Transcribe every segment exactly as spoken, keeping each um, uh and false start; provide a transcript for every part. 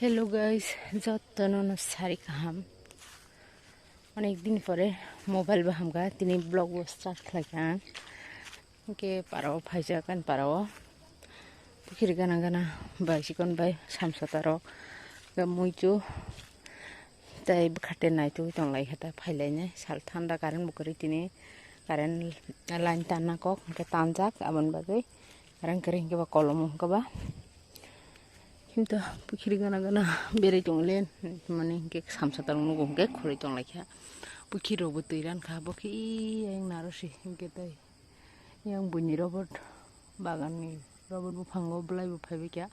Hello guys, jotono no sari kaham. Onek din pore mobile bo hamkha, tini vlog bo start khlaikha ang. Hwnkhe parao phaijak ani parao. Pukhiri gana gana bai chikon bai samsata rok. Ga muichu tei bwkhate naitugwi tonglaikha ta phailainai. Sal thanda current bo kwrwi tini. Current line tanna kok hwnkhe tanjak aboni bagwi. Current kwrwi hwnkhe ba kolom hwnkhe ba. Himto pukhiri gana gana berai tonglen. Mani hwnkhe samsata rok nugo hwnkhe khoroi tonglaikha. Pukhiri rokbo twi rankha. Bo khe yang narosi hwnkhe tei. Yang buini robot bagan ni robot buphango bwlai bo phaibai kha.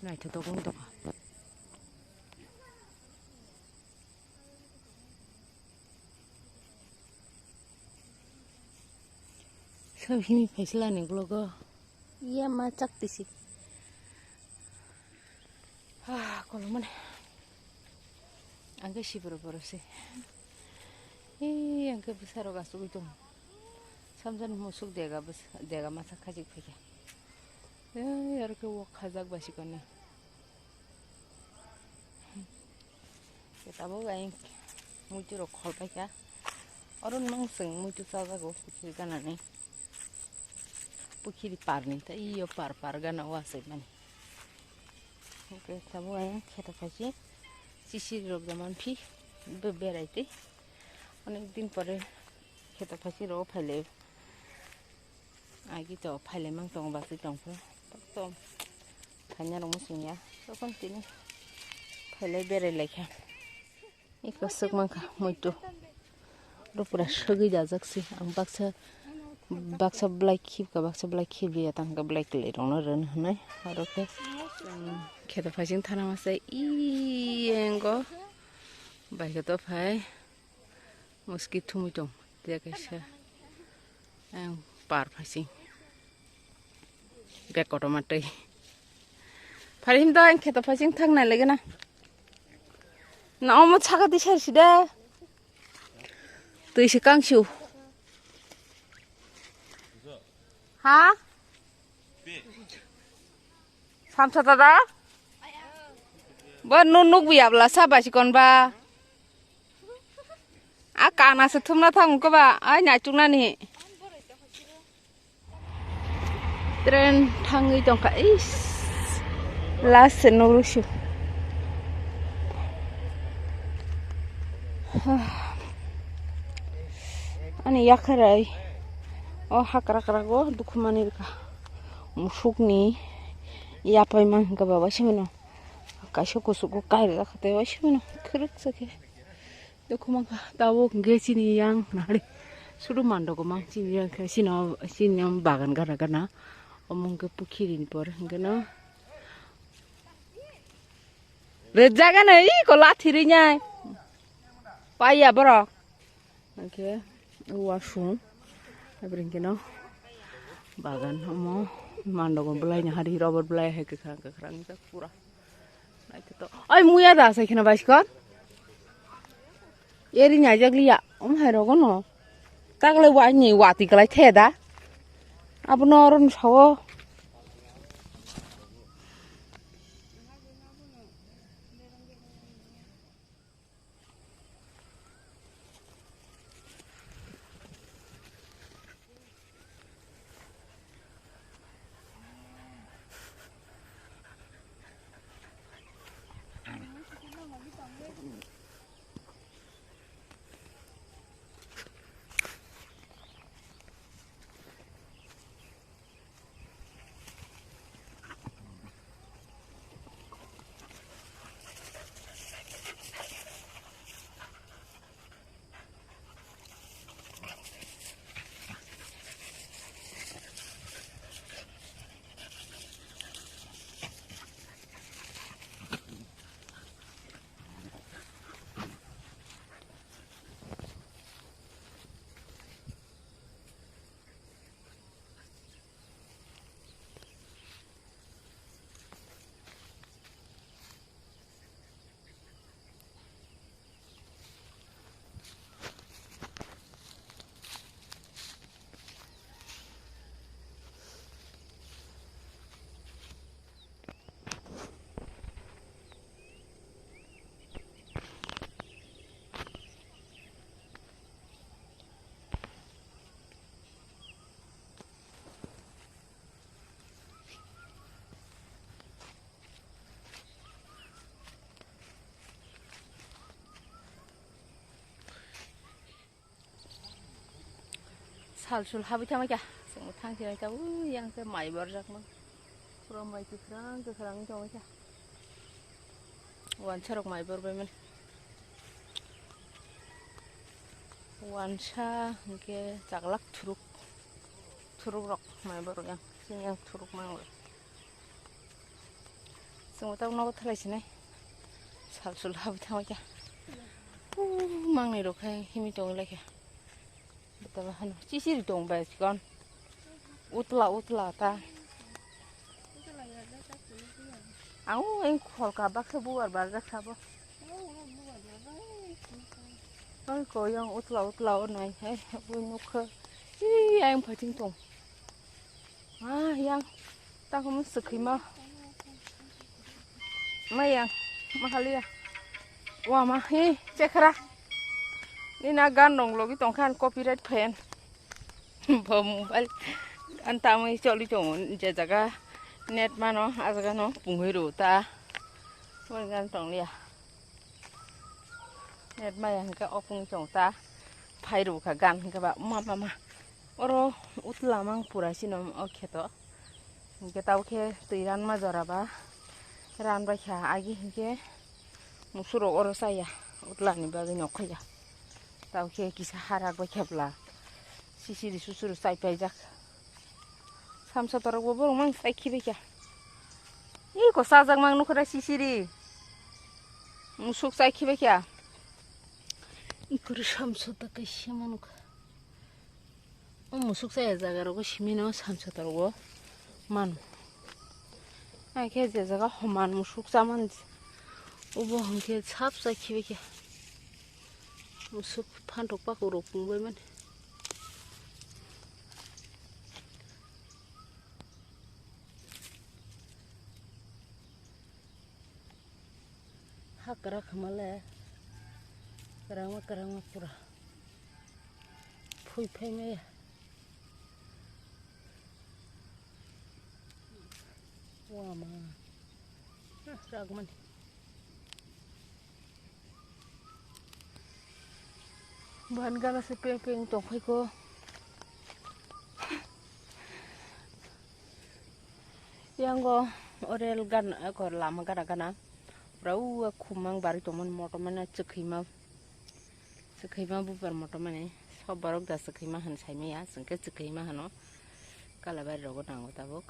Naithotok wng tongkha. Sab hini phaisla ni ulogo. Iya ma chak tisi. Ah, kolomani. Angke siboro boro se. Ee, angke bwsarok asugwi tongo. Samjani musuk dega bwsa, dega masa khajik phaikha. Ee, aro khe wok khajak bai sikoni. Khe tabuk ayang muitu rok khol paikha. Oro nung chwng muitu chajago pukhiri ganani. Pukhiri parni ta iyo par par gana o aswk mani. Hwnkhe tabuk ayang kheto phaisi sisiri rok da manphi be-, berai twi. Onek din pore kheto phaisi rok phailai. Agi to phailai mang tongo, bachwi tongphuru. Tokto phaina rok muchungya. Tokon tini phailai berai laikha. Iko swk mankha muitu. Oro pura swgwi dajak se. Ang baksa, baksa belai khibka, baksa belai khibya tangka belai kwlwi rokno rwna hwnwi. Oro khe, um, kheto phaising thana masa iyeng o bai khe to phai. Muski thumui tong, tei kaisa, ang par phaising. Bek kotorma twi. Phari him to ang kheto phaising thang nai lagi na. Na omo saka twi sar sida. Twi se kang siu. Ha? Samsa dada? Bo nu nuk biya bla sa bai sikon ba. A kana se thumna thang ko ba, ai na chukna ni. Train thangwi tongkha, is. Last se nuk rwsio. Ani yakharai o hakra kra go dukhumani rwkha. Musukni yapai man hwnkha ba waisa mano. Kaisa kuchugo kairwkha tei waisa mano khwrwksa khe. Dukhumang kha tabuk hwnkhe chini yang nari sudu mandogo mang chini yang khe chini, chini bagan gana gana. Omo hwnkhe pukhiri ni por hwnkhe no. Rwjagano iko lathi rwinai. Paiya borok. Hwnkhe wasung. Abring keno bagan omo mandogo bwlai ni hari robot bwlai hai kwkhwrang kwkhwrang jak pura. Naithotok. Oi muya da sai kheno baiskon. Eri nai jak liya. Om hai rogo no. Tagle wa ni wati kalai the da. Abono oro no sawo. Sal sul habwi thangwi kha. Chwng thang thai ta ui yang khe mai borjak ma. Pura mai kwkhwrang kwkhwrang wngwi tongwi kha. Wansa rok mai bor bai mani. Wansa hwnkhe chaklak thuruk. Thuruk rok mai bor yang. Sini yang thuruk mang. Chwng tamo nogo thalai sinai. Sal sul habwi thangwi kha. Ui mangnai rok khai himwi tongwi lai kha. Betala hano chisiri tong bai chikon. Utla utla ta. Ang eng kholka baksa bubar barjak sabo. Oi koyong utla utla o nai hai ui nukha. Ih ayang phating tong. Ah yang. Takhum swkhwima. Mayang, mahalia. Wama, hi, chekhra. Nina gan rong logi tongkha, copyright phayan. Bo mobile gan tamwi choli tongo, je jaga net mano, a jaga no pungwi rw ta. Bo gan tonglia. Net maya hwnkhe opung chong ta phai rw kha gan hwnkhe ba ma ma ma. Oro utla mang pura sino o kheto. Hwnkhe tabo khe twi ranma jora ba ran bai kha agi hwnkhe musuk rok oro chaya utla ni bagwi nok khaya. Tabo khe kisa harak bai khe bwla sisiri susuru chai paijak. Samsa torok bo borok mang chai khibai kha. Ih ko sajak mang nukho da sisiri. Musuk chai khibai kha. Ikoro samsa ta kaisa manukha. O musuk chaya jaga rogo simi no samsa torok bo mano. Ai khe je jaga homan musuk chaman obo hwnkhe sap chai khibai kha. Musuk phantok pakurok pungbai mani. Ha kwrak hwmale, kwrangma kwrangma pura phui phai maya. Wama. Ah, ragmani. Buhan gana se peng peng tongphai ko. Yango orel gan ko lama gana gana. Pura ua khumang bari tongmani motom mane chwkhaima. Chwkhaima bubar motom mani. Sok borok da chwkhaima hwn saimaya. Chwngkhe chwkhaima hwno. Kalabari rogo nango tabuk.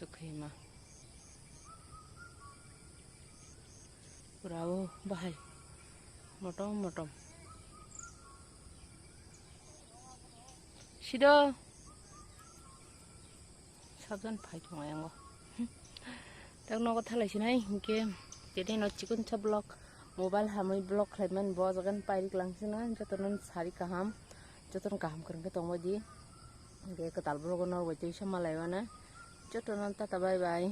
Chwkhaima. Pura o bahai. Motom motom. Sido. Sabjan phai thung ayango. Tak nogo thalai sinai hinkhe. Tete no chikon sa vlog. Mobile hamwi vlog khlai man bo jagan pairi klang sina. Jotono sari kaham. Jotono kaham kwrwng khe tongbai di. Hinkhe kwtal vlog no bai twi sa malai mano. Jotono tata bye bye.